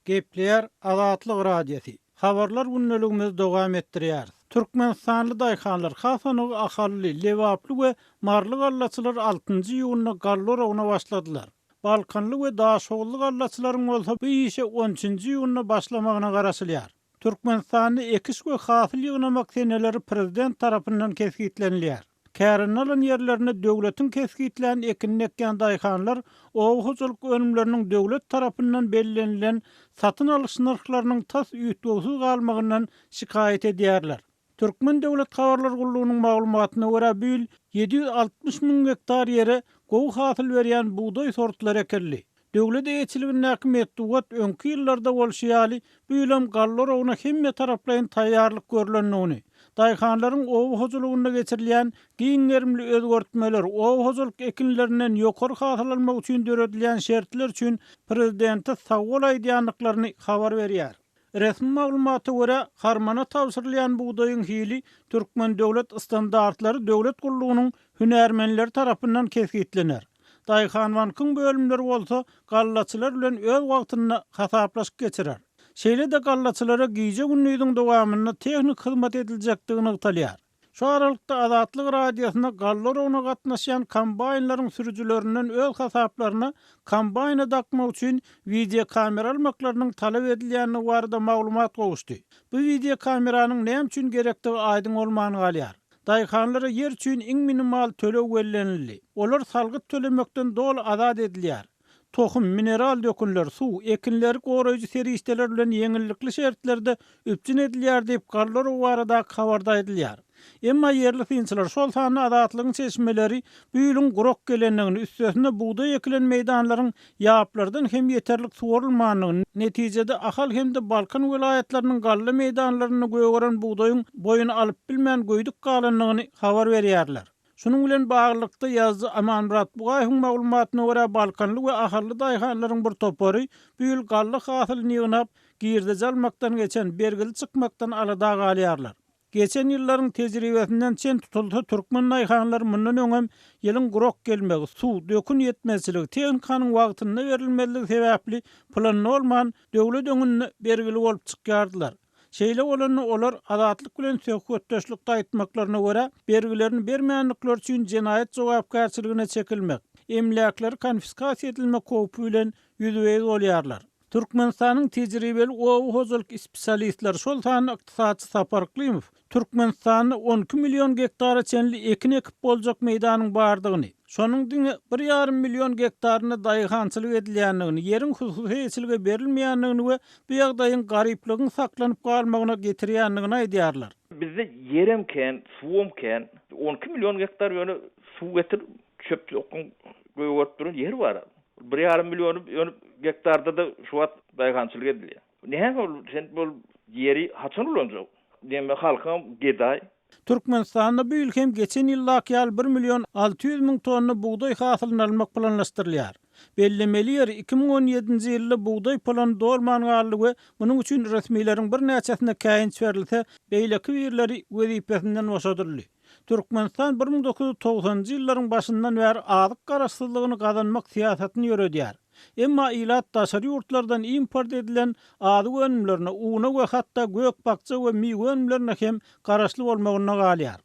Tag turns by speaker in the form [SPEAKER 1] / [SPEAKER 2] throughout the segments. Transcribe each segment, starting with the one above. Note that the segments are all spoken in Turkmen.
[SPEAKER 1] Gepleýär Azatlyk Radiosy. Habarlar gündeligimizi dowam etdirýäris. Türkmenistanly daýhanlar, has anygy ahally, lebaply we maryly gallaçylar altynjy iýunda galla oragyna başladylar. Balkanly we daşoguzly gallaçylaryň bolsa bu işe on üçünji iýunda başlamagyna garaşylýar. Türkmenistanda ekiş we hasyl ýygnamak seneleri prezident tarapyndan kesgitlenilýär. Kärende alan ýerlerinde döwletiň kesgitlän ekinini ekýän daýhanlar oba hojalyk önümleriniň döwlet tarapyndan bellenilen satyn alyş nyrhlarynyň tas üýtgewsiz galmagyndan şikaýat edýärler. Türkmen döwlet habarlar gullugynyň maglumatyna görä, bu ýyl 760 müň gektar ýere gowy hasyl berýän bugdaý sortlary ekildi. Döwlet eýeçiligindäki metbugat öňki ýyllarda bolşy ýaly, bu ýylam galla oragyna hemmetaraplaýyn taýýarlyk görlendigini, daýhanlaryň oba hojalygynda geçirilýän giň gerimli özgertmeler, oba hojalyk ekinlerinden ýokary hasyl almak üçin döredilýän şertler üçin prezidente sagbol aýdýandyklaryny habar berýär. Resmi maglumata görä, harmana tabşyrylýan bugdaýyň hili Türkmen döwlet standartlary döwlet gullugynyň hünärmenleri tarapyndan kesgitlener. Daýhanbankyň bölümleri bolsa gallaçylar bilen öz wagtynda hasaplaşyk geçirer. Şeýle-de gallaçylara gije-gündiziň dowamynda tehniki hyzmat ediljekdigi nygtalýar. Şu aralykda, Azatlyk Radiosyna galla oragyna gatnaşýan kombaýnlaryň sürüjilerinden öz hasaplaryna kombaýna dakmak üçin wideokamera almaklarynyň talap edilýändigi barada maglumat gowuşdy. Bu wideokameranyň näme üçin gerekdigi aýdyň bolman galýar. Daýhanlara ýer üçin iň minimal töleg bellenildi. Olar salgyt tölemekden doly azat edilýär. Tohum, mineral dökünler, suw, ekinleri goraýjy serişdeler bilen ýeňillikli şertlerde üpjün edilýär diýip, Gallorow baradaky habarda aýdylýar. Emma ýerli synçylar, şol sanda Azatlygyň çeşmeleri bu ýylyň gurak gelendigini, üstesine bugdaý ekilen meýdanlaryň ýaplardan hem ýeterlik suwarylmandygyny, netijede Ahal hem-de Balkan welaýatlarynyň galla meýdanlarynda gögeren bugdaýyň boýuny alyp bilmän göýdük galandygyny habar berýärler. Şunuň bilen baglylykda, ýazyjy Amanmyrat Bugaýewiň maglumatyna görä, balkanly we ahally daýhanlaryň bir topary bu ýyl galla hasylyny ýygnap, girdeji almakdan geçen, bergili çykmakdan alada galýarlar. Geçen ýyllaryň tejribesinden çen tutulsa, türkmen daýhanlary mundan öňem ýylyň gurak gelmegi, suw, dökün ýetmezçiligi, tehnikanyň wagtynda berilmezligi sebäpli planda bolman, döwlet öňünde bergili bolup çykýardylar. Şeýle bolanda olar Azatlyk bilen söhbetdeşlikde aýtmaklaryna görä, bergilerini bermänlikleri üçin jenaýat jogapkärçiligine çekilmek, emläkleri konfiskasiýa edilmek howpy bilen ýüzbe-ýüz bolýarlar. Türkmenistanyň tejribeli oba hojalyk spesialistleri, şol sanda ykdysatçy Sapar Yklymow Türkmenistanda 12 million gektara çenli ekin ekip boljak meýdanyň bardygyny, şonuň diňe bir ýarym million gektarynda daýhançylyk edilýändigini, ýeriň hususy eýeçilige berilmeýändigini we bu ýagdaýyň garyplygyň saklanyp galmagyna getirýändigini aýdýarlar.
[SPEAKER 2] Bizde ýerem kän, suwam kän. 12 million gektar ýöne suw getir, çöp-çöküň gögerip duran ýer bar. Bir ýarym million ýöne gektarda-da şu wagt daýhançylyk edilýär. Näme ol, sen ol ýeri haçan ulanjak? Diýmek halkyňam gedaý.
[SPEAKER 1] Türkmenistanda bu ýyl hem geçen ýyldaky ýaly bir million 600 müň tonna bugdaý hasylyny almak planlaşdyrylýar. Bellemeli ýeri, 2017-nji ýylda bugdaý plany dolman galdy we munuň üçin resmileriň birnäçesine käýinç berilse, beýleki birleri wezipesinden boşadyldy. Türkmenistan 1990-njy ýyllaryň başyndan bäri azyk garaşsyzlygyny gazanmak syýasatyny ýöredýär. Emma ilat daşary ýurtlardan import edilen azyk önümlerine, una we hatda gök-bakja we miwe önümlerine hem garaşly bolmagynda galýar.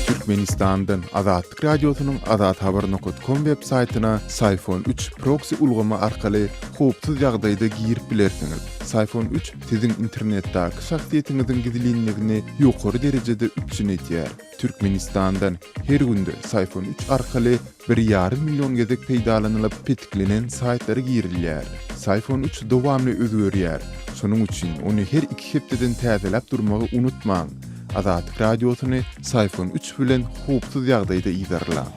[SPEAKER 3] Türkmenistandan Azatlyk Radiosynyň azathabar nokat kom web saýtyna Syfon 3 proksi ulgamy arkaly howpsuz ýagdaýda girip bilersiňiz. Syfon 3 siziň internetdäki şahsyýetiňiziň gizlinligini ýokary derejede üpjün edýär. Türkmenistandan her günde Syfon 3 arkaly bir ýarym million gezek peýdalanylyp petiklenen saýtlara girilýär. Syfon 3 dowamly özgerýär. Şonuň üçin ony her iki hepdeden täzeläp durmagy unutmaň. Azatlyk Radiosyny Syfon 3 bilen howpsuz ýagdaýda yzarlaň.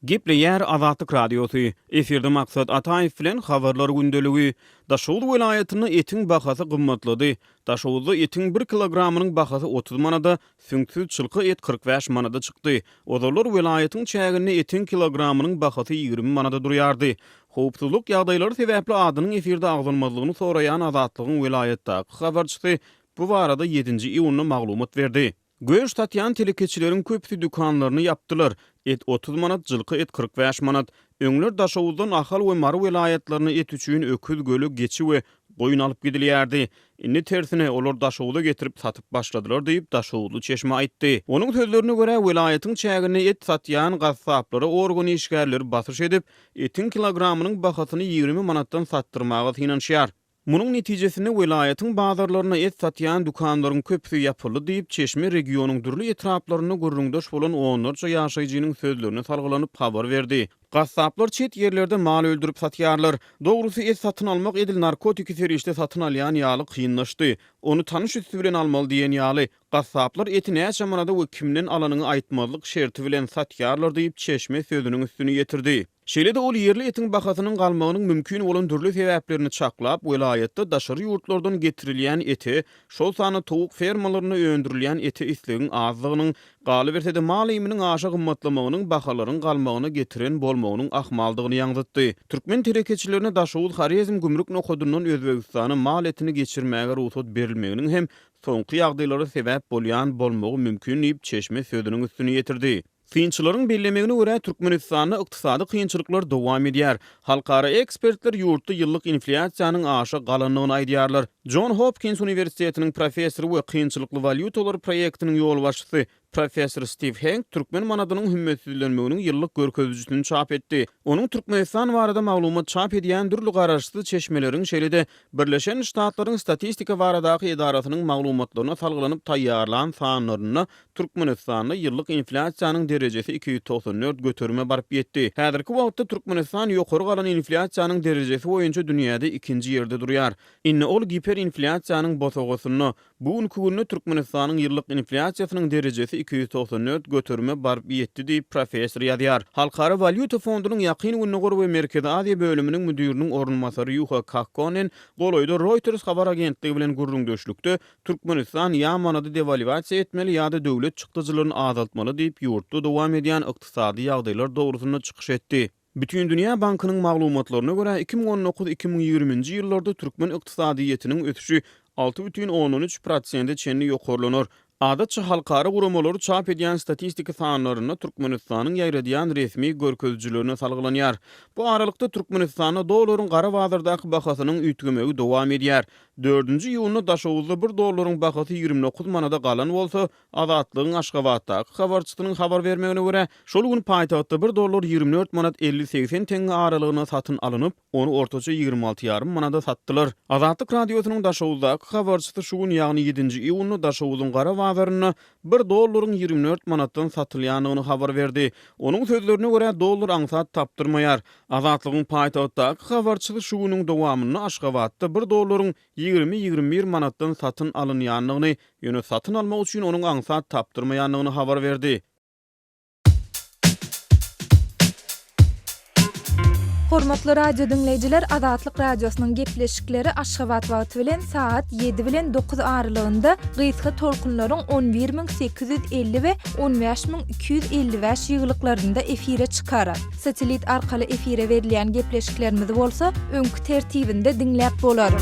[SPEAKER 4] Gepleýär Azatlyk Radiosy, Efirde Maksat Ataýew bilen Habarlar gündeligi. Daşoguz welaýatynda etiň bahasy gymmatlady. Daşoguzda etiň bir kilogramynyň bahasy 30 manada, süňksüz çylka et 45 manada çykdy. Ozallar welaýatyň çäginde etiň kilogramynyň bahasy 20 manada durýardy. Howpsuzlyk ýagdaýlary sebäpli adynyň efirde agzalmazlygyny soraýan Azatlygyň welaýatdaky habarçysy bu barada ýedinji iýunda maglumat berdi. Göş satýan telekeçileriň köpüsi dükanlaryny ýapdylar. Et 30 manat, jylky et 45 manat. Öňler Daşoguzdan Ahal we Mary welaýatlaryna et üçin öküz, göle, geçi we goýun alyp gidilýärdi. Indi tersine, olar Daşoguza getirip satyp başladylar diýip, daşoguzly çeşme aýtdy. Onuň sözlerine görä, welaýatyň çäginde et satýan gassaplara organ işgärleri basyş edip, etiň kilogramynyň bahasyny 20 manatdan satdyrmaga synanyşýar. Munuň netijesinde welaýatyň bazarlarynda et satýan dükanlaryň köpüsi ýapyldy diýip, çeşme regionyň dürli etraplarynda gürrüňdeş bolan onlarça ýaşaýjynyň sözlerine salgylanyp habar berdi. Gassaplar çet ýerlerde mal öldürip satýarlar. Dogrusy, et satyn almak edil narkotiki serişde satyn alýan ýaly kynlaşdy. Ony tanyş üsti bilen almaly diýen ýaly. Gassaplar eti näçe manada we kimden alanyňy aýtmazlyk şerti bilen satýarlar diýip, çeşme sözüniň üstüni ýetirdi. Şeýle-de ol ýerli etiň bahasynyň galmagynyň mümkin bolan dürli sebäplerini çaklap, welaýatda daşary ýurtlardan getirilýän ete, şol sanda towuk fermalarynda öndürilýän ete islegiň azdygynyň, galyberse-de mal iýminiň aşa gymmatlamagynyň bahalaryň galmagyna getiren bolmagynyň ahmaldygyny ýaňzytdy. Türkmen telekeçilerine Daşoguz-Horezm gümrük nokadyndan Özbegistana mal etini geçirmäge rugsat berilmeginiň hem soňky ýagdaýlara sebäp bolýan bolmagy mümkin diýip, çeşme sözüniň üstüni ýetirdi. Synçylaryň bellemegine görä, Türkmenistanda ykdysady kynçylyklar dowam edýär. Halkara ekspertler ýurtda ýyllyk inflýasiýanyň aşa galandygyny aýdýarlar. Jon Hopkins uniwersitetiniň professory we kynçylykly walýutalar proýektiniň ýolbaşçysy, professor Stiw Henk türkmen manadynyň hümmetsizlenmeginiň ýyllyk görkezijisini çap etdi. Onuň Türkmenistan barada maglumat çap edýän dürli garaşsyz çeşmeleriň, şeýle-de Birleşen Ştatlaryň Statistika baradaky edarasynyň maglumatlaryna salgylanyp taýýarlan sanlarynda Türkmenistanda ýyllyk inflýasiýanyň derejesi 294 göterime baryp ýetdi. Häzirki wagtda Türkmenistan ýokary galan inflýasiýanyň derejesi boýunça dünýäde ikinji ýerde durýar. Indi ol giperinflýasiýanyň bosagasynda. Bu günki günde Türkmenistanyň ýyllyk inflýasiýasynyň derejesi 294 göterime baryp ýetdi diýip, professor ýazýar. Halkara walýuta fondunyň Ýakyn Gündogar we Merkezi Aziýa bölüminiň müdiriniň orunbasary Ýuha Kakkonen golaýda Reuters habar agentligi bilen gürrüňdeşlikde Türkmenistan ýa manady dewalwasiýa etmeli ýa-da döwlet çykdajylaryny azaltmaly diýip, ýurtda dowam edýän ykdysady ýagdaýlar dogrusynda çykyş etdi. Bütindünýä bankynyň maglumatlaryna görä, 2019, 2020-nji ýyllarda türkmen ykdysadyýetiniň ösüşi 6,3 prosente çenli ýokarlanar. Adatça halkara guramalary çap edýän statistiki sanlarynda Türkmenistanyň ýaýradýan resmi görkezijilerine salgylanýar. Bu aralykda, Türkmenistanda dollaryň gara bazardaky bahasynyň üýtgemegi dowam edýär. Dördünji iýunda Daşoguzda bir dollaryň bahasy 29 manada galan bolsa, Azatlygyň Aşgabatdaky habarçysynyň habar bermegine görä, şol gün paýtagtda bir dollar 24 manat 50-80 teňňe aralygynda satyn alnyp, ony ortaça 26 ýarym manada satdylar. Azatlyk Radiosynyň Daşoguzdaky habarçysy şu gün, ýagny ýedinji iýunda Daşoguzyň gara bazarynda bir dollaryň 24 manatdan satylýandygyny habar berdi. Onuň sözlerine görä, dollar aňsat tapdyrmaýar. Azatlygyň paýtagtdaky habarçysy şu günüň dowamynda Aşgabatda bir dollaryň 20-21 manatdan satyn alynýandygyny, ýöne satyn almak üçin onuň aňsat tapdyrmaýandygyny habar berdi.
[SPEAKER 5] Hormatly radio diňleýjiler Azatlyk Radiosynyň gepleşikleri Aşgabat wagty bilen sagat 7 bilen 9 aralygynda gysga tolkunlaryň 11850 we 15255 ýygylyklarynda efire çykar. Satellit arkaly efire berilýän gepleşiklerimizi bolsa öňki tertibinde diňläp bolar.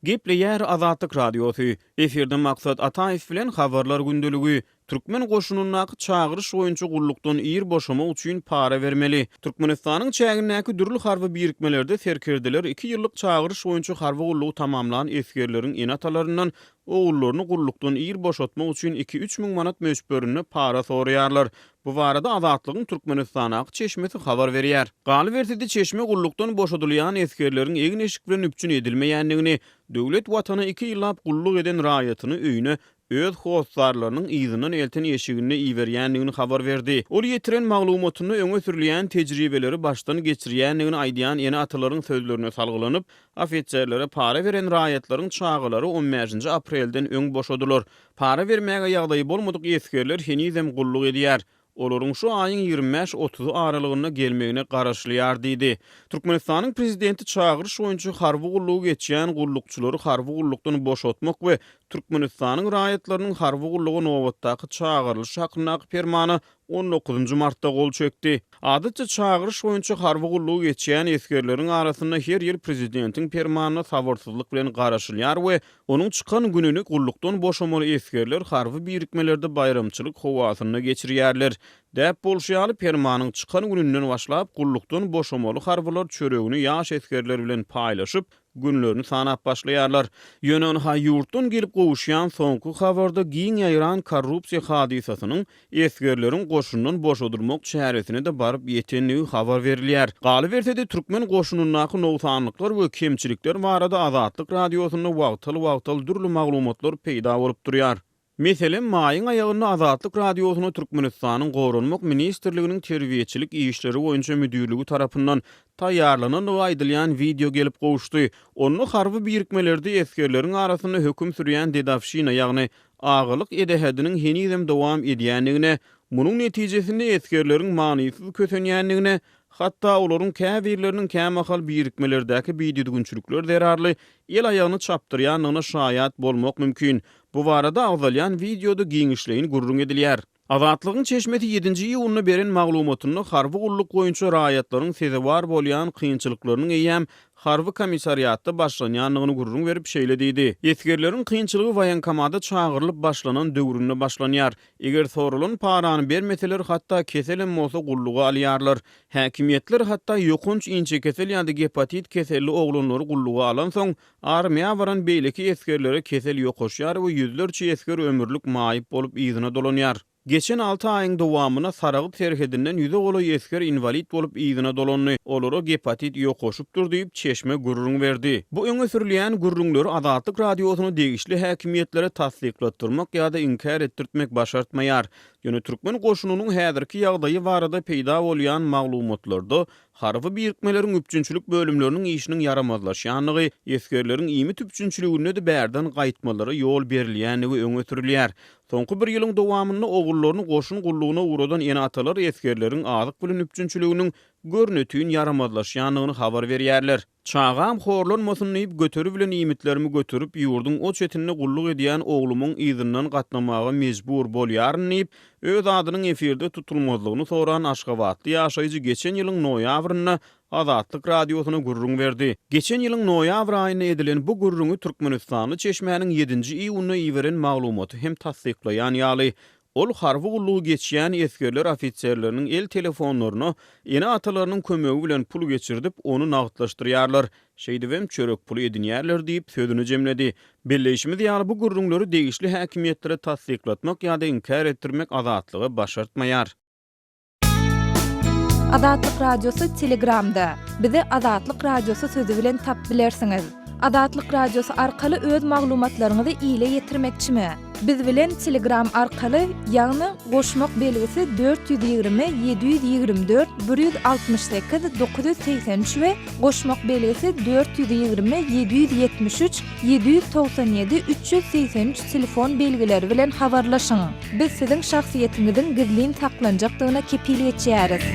[SPEAKER 4] Gepleýär Azatlyk Radiosy, Efirde Maksat Ataýew bilen Habarlar gündeligi, Türkmen goşunyndaky çagyryş boýunça gullukdan ir boşamak üçin para bermeli. Türkmenistanyň çägindäki dürli harby birikmelerde serkerdeler iki ýyllyk çagyryş boýunça harby gullugy tamamlan esgerleriň ene-atalaryndan ogullaryny gullukdan ir boşatmak üçin iki-üç müň manat möçberinde para soraýarlar. Bu barada Azatlygyň Türkmenistandaky çeşmesi habar berýär. Galyberse-de, çeşme gullukdan boşadylýan esgerleriň egin-eşik bilen üpjün edilmeýändigini, döwlet Watana iki ýyllap gulluk eden raýatyny öýüne öz hossarlarynyň yzyndan elten eşiginde iberýändigini habar berdi. Ol ýetiren maglumatynda öňe sürülýän tejribeleri başdan geçirýändigini aýdýan ene-atalaryň sözlerine salgylanyp, Ofiserlere para beren raýatlaryň çagalary on bäşinji aprelden öň boşadylar. Para bermäge ýagdaýy bolmadyk esgerler henizem gulluk edýär. Olaryň şu aýyň ýigrimi bäş-otuzy aralygynda gelmegine garaşylýar diýdi. Türkmenistanyň prezidenti çagyryş boýunça harby gullugy geçýän gullukçylary harby gullukdan boşatmak we Türkmenistanyň raýatlarynyň harby gulluga nobatdaky çagyrylyşy hakyndaky permana. On dokuzynjy martda gol çekdi. Adatça çagyryş boýunça harby gullugy geçýän esgerleriň arasynda her ýyl prezidentiň permanyna sabyrsyzlyk bilen garaşylýar we onuň çykan gününi gullukdan boşamaly esgerler harby birikmelerde baýramçylyk howasynda geçirýärler. Däp bolşy ýaly, permanyň çykan gününden başlap gullukdan boşamaly harbylar çöregini ýaş esgerler bilen paýlaşyp, günlerini sanap başlaýarlar. Ýöne ynha ýurtdan gelip gowuşýan soňky habarda giň ýaýran korrupsiýa hadysasynyň esgerleriň goşundan boşadylmak çäresine-de baryp ýetendigi habar berilýär. Galyberse-de, türkmen goşunyndaky nogsanlyklar we kemçilikler barada Azatlyk Radiosynda wagtal-wagtal dürli maglumatlar peýda bolup durýar. Meselem, maýyň aýagynda Azatlyk Radiosyna Türkmenistanyň Goranmak ministrliginiň terbiýeçilik işleri boýunça müdirligi tarapyndan taýýarlanandygy aýdylýan wideo gelip gowuşdy. Onda harby birikmelerde esgerleriň arasynda höküm sürýän dedowşina, ýagny agalyk edehediniň henizem dowam edýändigine, munuň netijesinde esgerleriň manysyz kösenýändigine, hatda olaryň käbirleriniň kämahal birikmelerdäki bidüzgünçilikler zerarly el-aýagyny çapdyrýandygyna şaýat bolmak mümkin. Bu barada agzalýan wideoda giňişleýin gürrüň edilýär. Azatlygyň çeşmesi ýedinji iýunda beren maglumatynda harby gulluk boýunça raýatlaryň sezewar bolýan kynçylyklarynyň eýýäm harby komissariatda başlanýandygyny gürrüň berip şeýle diýdi, Esgerleriň kynçylygy woýenkomata çagyrylyp başlanan döwründe başlanýar. Eger soralan parany bermeseler, hatda keselem bolsa gulluga alýarlar. Häkimiýetler hatda ýokanç inçekesel ýa-da gepatit keselli oglanlary gulluga alansoň, armiýa baran beýleki esgerlere kesel ýokaşýar we ýüzlerçe esger ömürlik maýyp bolup yzyna dolanýar. Geçen alty aýyň dowamynda Saragt serhedinden ýüze golaý esger inwalid bolup yzyna dolandy, olara gepatit ýokaşypdyr diýip, çeşme gürrüň berdi. Bu öňe sürülýän gürrüňleri Azatlyk Radiosyna degişli häkimiýetlere tassyklatdyrmak ýa-da inkär etdirtmek başartmaýar. Ýöne türkmen goşunynyň häzirki ýagdaýy barada peýda bolýan maglumatlarda harby birikmeleriň üpjünçilik bölümleriniň işiniň ýaramazlaşýandygy, esgerleriň iýmit üpjünçiliginde-de bärden gaýtmalara ýol berilýändigi öňe sürülýär. Soňky bir ýylyň dowamynda ogullaryny goşun gullugyna ugradan ene-atalar esgerleriň azyk bilen üpjünçiliginiň görnetin ýaramazlaşýandygyny habar berýärler. Çagam horlanmasyn diýip, göteri bilen iýmitlerimi göterip, ýurduň o çetinde gulluk edýän oglumyň yzyndan gatnamaga mejbur bolýaryn diýip, öz adynyň efirde tutulmazlygyny soran aşgabatly ýaşaýjy geçen ýylyň noýabrynda Azatlyk Radiosyna gürrüň berdi. Geçen ýylyň noýabr aýynda edilen bu gürrüňi türkmenistanly çeşmäniň ýedinji iýunda iberen maglumaty hem tassyklaýan ýaly. Ol harby gullugy geçýän esgerler ofiserleriniň el telefonlaryna ene-atalarynyň kömegi bilen pul geçirdip, ony nagtlaşdyrýarlar, şeýdibem çörek puly edinýärler diýip, sözüni jemledi. Belleýşimiz ýaly, bu gürrüňleri degişli häkimiýetlere tassyklatmak ýa-da inkär etdirmek Azatlyga başartmaýar.
[SPEAKER 5] Azatlyk Radiosy Telegramda. Bizi Azatlyk Radiosy sözi bilen tapyp bilersiňiz. Azatlyk Radiosy arkaly öz maglumatlaryňyzy ile ýetirmekçimi? Biz bilen Telegram arkaly, ýagny goşmak belgisi 420 724 168 983 we goşmak belgisi 420 773 797 383 telefon belgileri bilen habarlaşyň. Biz siziň şahsyýetiňiziň gizlin saklanjakdygyna kepil geçýäris.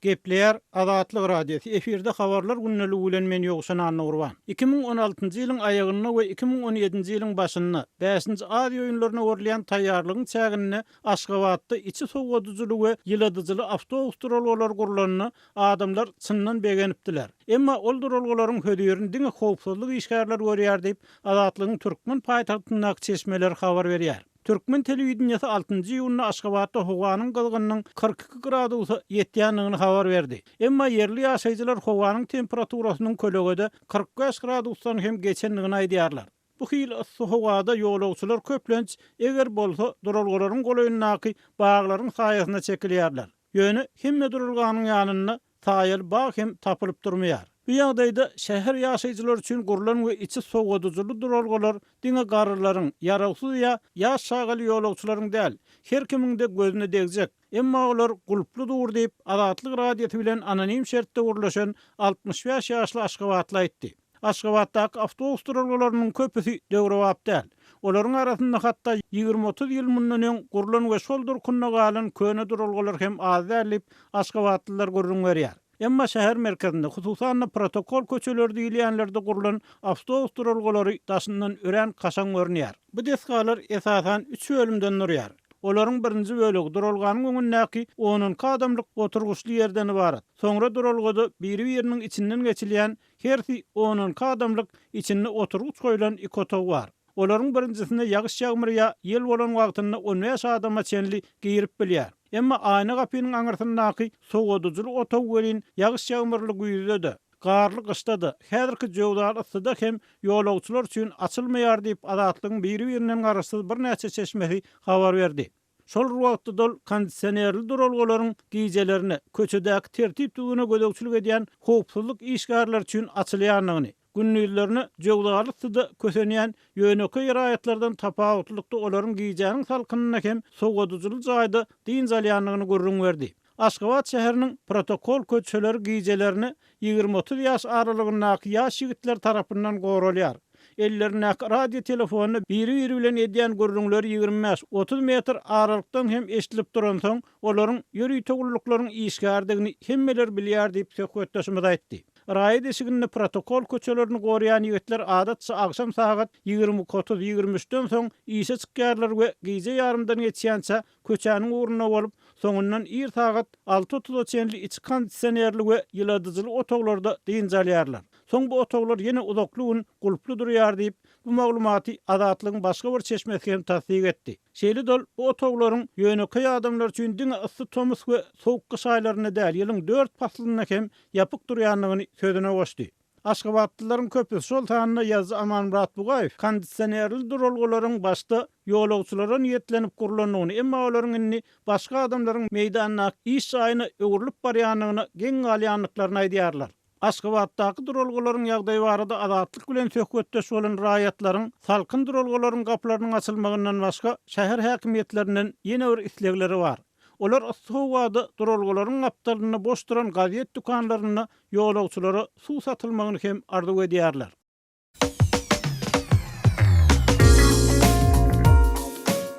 [SPEAKER 1] Gepleýär Azatlyk Radiosy, efirde Habarlar gündeligi bilen men Ýowşan Annagurban. 2016-njy ýylyň aýagynda we 2017-nji ýylyň başynda Bäşinji Aziýa oýunlaryna görülýän taýýarlygyň çäginde Aşgabatda içi sowadyjyly we ýyladyjyly awtobus duralgalary gurlanda adamlar çyndan begenipdiler. Emma ol duralgalaryň hözirini diňe howpsuzlyk işgärleri görýär diýip, Azatlygyň türkmen paýtagtyndaky çeşmeleri habar berýär. Türkmen telewideniýesi altynjy iýunda Aşgabatda howanyň gyzgynynyň 42 gradusa ýetýändigini habar berdi. Emma ýerli ýaşaýjylar howanyň temperaturasynyň kölegede 45 gradusdan hem geçendigini aýdýarlar. Bu hili yssy howada ýolagçylar köplenç, eger bolsa, duralgalaryň golaýyndaky baglaryň saýasyna çekilýärler. Ýöne hemme duralganyň ýanynda saýaly bag hem tapylyp durmaýar. Bu ýagdaýda şäher ýaşaýjylary üçin gurlan we içi sowadyjyly duralgalar diňe garrylaryň, ýarawsyz ýa ýaş çagaly ýolagçylaryň däl, her kimiň-de gözüne degjek, emma olar gulply dur diýip, Azatlyk Radiosy bilen anonim şertde gürleşen 65 ýaşly aşgabatly aýtdy. Aşgabatdaky awtobus duralgalarynyň köpüsi döwrebap däl. Olaryň arasynda hatda ýigrimi-otuz ýyl mundan öň gurlan we şol durkunda galan köne duralgalar hem az däl diýip, aşgabatlylar gürrüň berýär. Emma şäher merkezinde, hususan-da protokol köçeleri diýilýänlerde gurlan awtobus duralgalary daşyndan örän kaşaň görünýär. Bu desgalar esasan üç bölümden durýar. Olaryň birinji bölegi duralganyň öňündäki on-onki adamlyk oturgyçly ýerden ybarat. Soňra duralgada biri-biriniň içinden geçilýän hersi on-onki adamlyk içinde oturgyç goýlan iki otag bar. Olaryň birinjisinde ýagyş-ýagmyr ýa ýel bolan wagtynda on bäş adama çenli girip bilýär. Emma aýna gapynyň aňyrsyndaky sowadyjyly otag welin ýagyş-ýagmyrly güýzde-de, garly gyşda-da, häzirki jöwzaly yssyda hem ýolagçylar üçin açylmaýar diýip, Azatlygyň biri-birinden garaşsyz birnäçe çeşmesi habar berdi. Şol bir wagtda-da ol kondisionerli duralgalaryň gijelerine köçedäki tertip-düzgüne gözegçilik edýän howpsuzlyk işgärleri üçin açylýandygyny, gündizlerine jöwzaly yssyda kösenýän ýönekeý raýatlardan tapawutlylykda olaryň gijäniň salkynynda hem sowadyjyly jaýda dynç alýandygyny gürrüň berdi. Aşgabat şäheriniň protokol köçeleri gijelerine 20-30 ýaş aralygyndaky ýaş ýigitler tarapyndan goralýar. Ellerindäki radio telefonda biri-biri bilen edýän gürrüňleri 25, 30 metr aralykdan hem eşidilip duransoň, olaryň ýörite gulluklaryň işgäridigini hemmeler bilýär diýip, söhbetdeşimiz aýtdy. Raýat eşiginde protokol köçelerini goraýan ýigitler adatça agşam sagat 22-30, 23-den soň işe çykýarlar we gije ýarymdan geçýänçä köçäniň ugrunda bolup, soňundan ir sagat alty otuza çenli içi kondisionerli we ýyladyjyly otaglarda dynç alýarlar. Soň bu otaglar ýene uzakly gün gulply durýar diýip, bu maglumaty Azatlygyň başga bir çeşmesi hem tassyk etdi. Şeýle-de ol bu otaglaryň ýönekeý adamlar üçin diňe yssy tomus we sowuk gyş aýlarynda däl, ýylyň dört paslynda hem ýapyk durýandygyny sözüne goşdy. Aşgabatlylaryň köpüsi, şol sanda ýazyjy Amanmyrat Bugaýew kondisionerli duralgalaryň başda ýolagçylara niýetlenip gurlandygyny, emma olaryň indi başga adamlaryň meýdandaky iş jaýyna öwrülip barýandygyna geň galýandyklaryny aýdýarlar. Aşgabatdaky duralgalaryň ýagdaýy barada Azatlyk bilen söhbetdeş bolan raýatlaryň salkyn duralgalaryň gapylarynyň açylmagyndan başga şäher häkimiýetlerinden ýene bir islegleri bar. Olar yssy howada duralgalaryň gapdalynda boş duran gazet dükanlarynda ýolagçylara suw satylmagyny hem arzuw edýärler.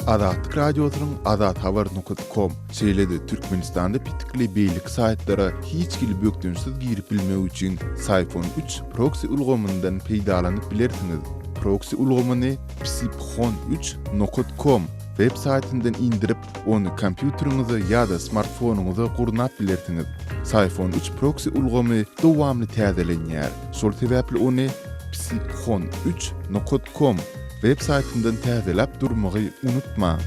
[SPEAKER 3] Azatlyk Radiosynyň azathabar nokat kom, şeýle-de Türkmenistanda petikli beýleki saýtlara hiç hili bökdençsiz girip bilmek üçin Syphon üç proksi ulgamyndan peýdalanyp bilersiňiz. Proksi ulgamyny psiphon üç nokat kom web saýtyndan indirip, Ony kompýuteriňize ýa-da smartfonyňyza gurnap bilersiňiz. Syphon üç proksi ulgamy dowamly täzelenýär. Şol sebäpli ony psiphon üç nokat kom web saýtyndan täzeläp durmagy unutmaň.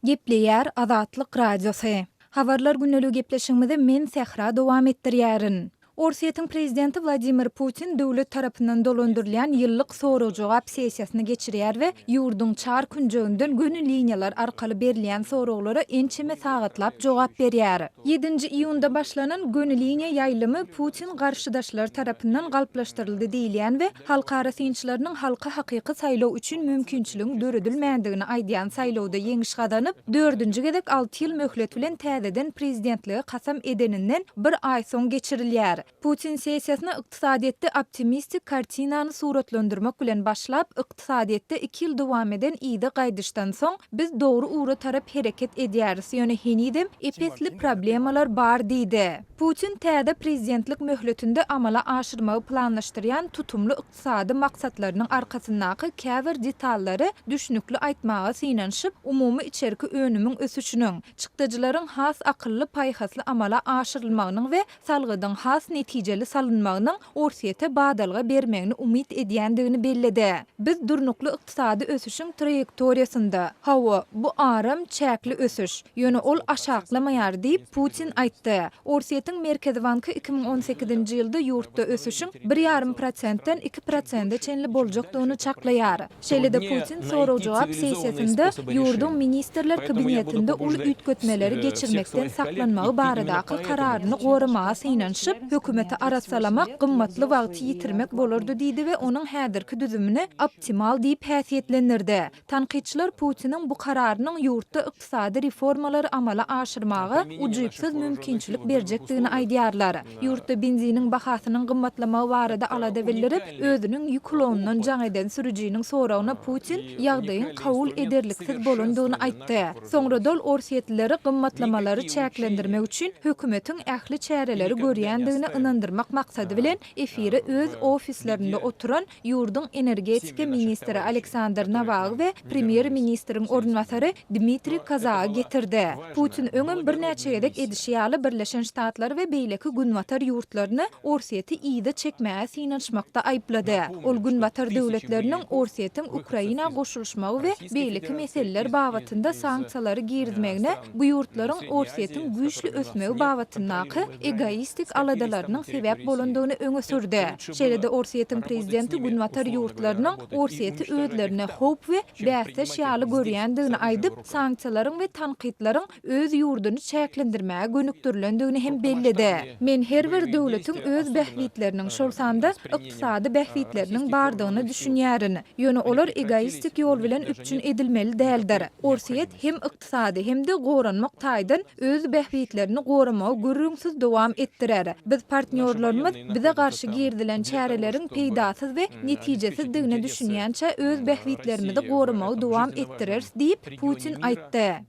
[SPEAKER 5] Gepleýär Azatlyk Radiosy. Habarlar gündeligi gepleşigimizi men Sähra dowam etdirýärin. Orsýetiň prezidenti Wladimir Putin döwlet tarapyndan dolandyrylýan ýyllyk sorag-jogap sessiýasyny geçirýär we ýurduň çar künjeginden göni liniýalar arkaly berilýän soraglara ençeme sagatlap jogap berýär. Ýedinji iýunda başlanan göni liniýa ýaýlymy Putin garşydaşlary tarapyndan galplaşdyryldy diýilýän we Halkara synçylarynyň halka hakyky saýlaw üçin mümkinçiligiň döredilmändigini aýdýan saýlawda ýeňiş gazanyp, dördünji gezek alty ýyl möhlet bilen täzeden prezidentlige kasam edeninden bir aý soň geçirilýär. Putin sessiýasyny ykdysadyýetde optimistik kartinany suratlandyrmak bilen başlap, ykdysadyýetde iki ýyl dowam eden yza gaýdyşdan soň, biz dogry ugra tarap hereket edýäris, ýöne henizem ep-esli problemalar bar diýdi. Putin täze prezidentlik möhletinde amala aşyrmagy planlaşdyrýan tutumly ykdysady maksatlarynyň arkasyndaky käbir detallary düşnükli aýtmaga synanyşyp, umumy içerki önümiň ösüşiniň, çykdajylaryň has akylly-paýhasly amala aşyrylmagynyň we salgydyň has netijeli salynmagynyň Orsýete badalga bermegini umyt edýändigini belledi. Biz durnukly ykdysady ösüşiň traýektoriýasynda. Hawa, bu aram, çäkli ösüş. Ýöne ol aşaklamaýar diýip, Putin aýtdy. Orsýetiň Merkezi banky 2018-nji ýylda ýurtda ösüşiň bir ýarym prosentden iki prosente çenli boljakdygyny çaklaýar. Şeýle-de Putin sorag-jogap sessiýasynda ýurduň Ministrler Kabinetinde uly üýtgetmeleri geçirmekden saklanmagy baradaky kararyny goramaga synanyşyp, hökümeti arassalamak gymmatly wagty ýitirmek bolardy diýdi we onuň häzirki düzümini optimal diýip häsiýetlendirdi. Tankytçylar Putiniň bu kararynyň ýurtda ykdysady reformalary amala aşyrmaga ujypsyz mümkinçilik berjekdigini aýdýarlar. Ýurtda benziniň bahasynyň gymmatlamagy barada alada bildirip, özüniň ýük ulagyndan jaň eden sürüjiniň soragyna Putin ýagdaýyň kabul ederliksiz bolandygyny aýtdy. Soňra dol orsýetlileri gymmatlamalary çäklendirmek üçin hökümetiň ähli çäreleri görýändigini. ynandyrmak maksady bilen efire öz ofislerinde oturan ýurduň energetika ministri Aleksandr Nowagy we premýer-ministriň orunbasary Dmitriý Kozagy getirdi. Putin öňem birnäçe gezek edişi ýaly Birleşen Ştatlary we beýleki günbatar ýurtlaryny Orsýeti yza çekmäge synanyşmakda aýyplady. Ol günbatar döwletleriniň Orsýetiň Ukraina goşulyşmagy we beýleki meseleler babatynda sanksiýalary girizmegine bu ýurtlaryň Orsýetiň güýçli ösmegi babatyndaky egoistik aladalarynyň sebäp bolandygyny öňe sürdi. Şeýle-de Orsýetiň prezidenti günbatar ýurtlarynyň Orsýeti özlerine howp we bäsdeş ýaly görýändigini aýdyp, sanksiýalaryň we tankytlaryň öz ýurduny çäklendirmäge gönükdirilendigini hem belledi. Men her bir döwletiň öz bähbitleriniň, şol sanda ykdysady bähbitleriniň bardygyna düşünýärin. Ýöne olar egoistik ýol bilen üpjün edilmeli däldir. Orsýet hem ykdysady, hem-de goranmak taýdan öz bähbitlerini goramagy gürrüňsiz dowam etdirer. Biz partnýorlarymyz bize garşy girizilen çäreleriň peýdasyz we netijesizdigine düşünýänçä öz bähbitlerimizi goramagy dowam etdireris diýip, Putin aýtdy.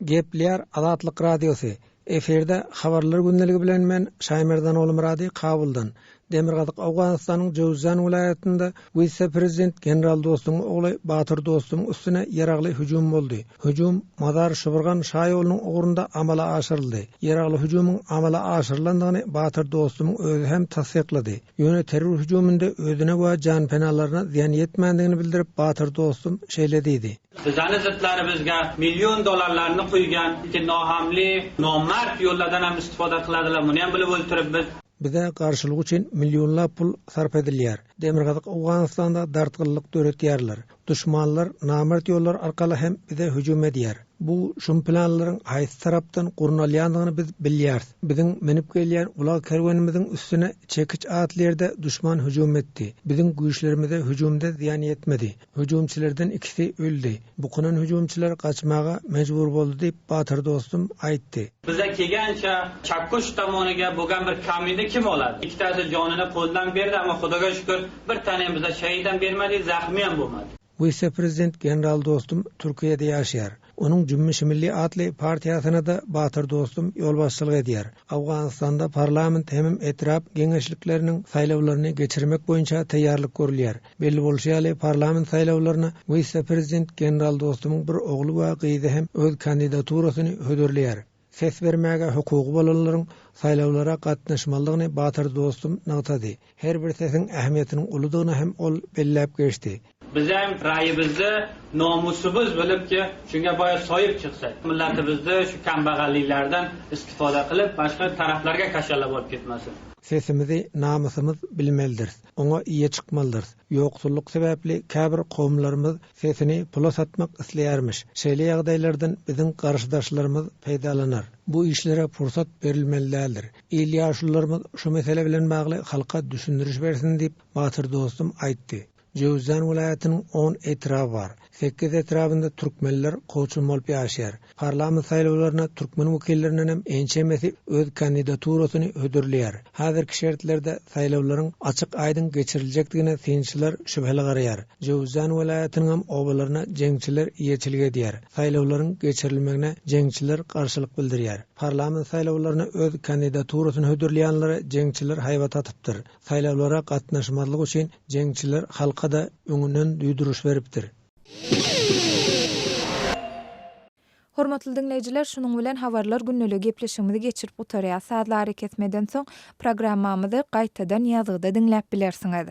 [SPEAKER 6] Gepleýär Azatlyk Radiosy, Efirde Habarlar gündeligi bilen men Şaýmerdan Ogulmyrady Kabuldan. Demirgazyk Owganystanyň Jöwüzjan welaýatynda wise-prezident general Dostumyň ogly Batyr Dostumyň üstüne ýaragly hüjüm boldy. Hüjüm Mazar-Şybyrgan şaýolunyň ugrunda amala aşyryldy. Ýaragly hüjümiň amala aşyrylandygyny Batyr Dostumyň özi hem tassyklady. Ýöne terror hüjüminde özüne we janpenalaryna zyýan ýetmändigini bildirip Batyr Dostum şeýle diýdi.
[SPEAKER 7] Bizani zidlarimizga million dollarlarni quygan nohamli, nomard yo'llardan ham istifoda qiladilar, buni ham bilib o'ltiribmiz.
[SPEAKER 6] Bize garşylyk üçin millionlap pul sarp edilýär. Demirgazyk Owganystanda dartgynlyk döretýärler. Duşmanlar namart ýollar arkaly hem bize hüjüm edýär. Bu şum planlaryň haýsy tarapdan gurnalýandygyny biz bilýäris. Biziň münüp gelýän ulag kerwenimiziň üstüne Çekiç atly ýerde duşman hüjüm etdi. Biziň güýçlerimize hüjümde zyýan ýetmedi. Hüjümçilerden ikisi öldi. Bukunan hüjümçiler gaçmaga mejbur boldy diýip, Batyr dostum aýtdy.
[SPEAKER 7] Bize kelgancha Chakkush tomoniga bo'lgan bir kaminni kim oladi? Ikkitasi jonini qo'ldan berdi, ammo Xudoga shukur, bir tane bize shahid ham bermadik, zaxmi ham bo'lmadi.
[SPEAKER 6] Wise-prezident general Dostum Türkiýede ýaşaýar. Onuň Jümmüşi Milli atly partiýasyna-da Batyr Dostum ýolbaşçylyk edýär. Owganystanda parlament hemem etrap geňeşlikleriniň saýlawlaryny geçirmek boýunça taýýarlyk görülýär. Belli bolşy ýaly, parlament saýlawlaryna wise-prezident general Dostumyň bir ogly we gyzy hem öz kandidaturasyny hödürleýär. Ses bermäge hukugy bolanlaryň saýlawlara gatnaşmalydygyny Batyr Dostum nygtady. Her bir sesiň ähmiýetiniň uludygyny hem ol belläp geçdi.
[SPEAKER 7] Bizem raýymyzdy nomusymyz bilip ki şunga boya soyib chiqsak millatimizni shu kambag'alliklardan istifoda qilib boshqa taraflarga kashalla bo'lib ketmasin.
[SPEAKER 6] Sesimizi namysymyz bilmelidiris. Oňa eýe çykmalydyrys. Ýoksullyk sebäpli käbir kowumlarymyz sesini pula satmak isleýärmiş. Şeýle ýagdaýlardan biziň garşydaşlarymyz peýdalanar. Bu işlere pursat berilmeli däldir. Il ýaşulularymyz şu mesele bilen bagly halka düşündiriş bersin diýip, Batyr dostum aýtdy. Jöwüzjan welaýatynyň on etraby bar. Sekiz etrabynda türkmenler kowçum bolup ýaşaýar. Parlament saýlawlaryna türkmen wekillerindenem ençemesi öz kandidaturasyny hödürleýär. Häzirki şertlerde saýlawlaryň açyk-aýdyň geçiriljekdigine synçylar şübheli garaýar. Jöwüzjan welaýatynyňam obalaryna jeňçiler eýeçilik edýär. Saýlawlaryň geçirilmegine jeňçiler garşylyk bildirýär. Parlament saýlawlaryna öz kandidaturasyny hödürleýänlere jeňçiler haýbat atypdyr. Saýlawlara gatnaşmazlyk üçin jeňçiler halka-da öňünden duýduryş beripdir.
[SPEAKER 5] Hormatly diňleýjiler, şunuň bilen Habarlar gündeligi gepleşigimizi geçirip gutarýas. Sazly arakesmeden soň programmamyzy gaýtadan ýazgyda diňläp bilersiňiz.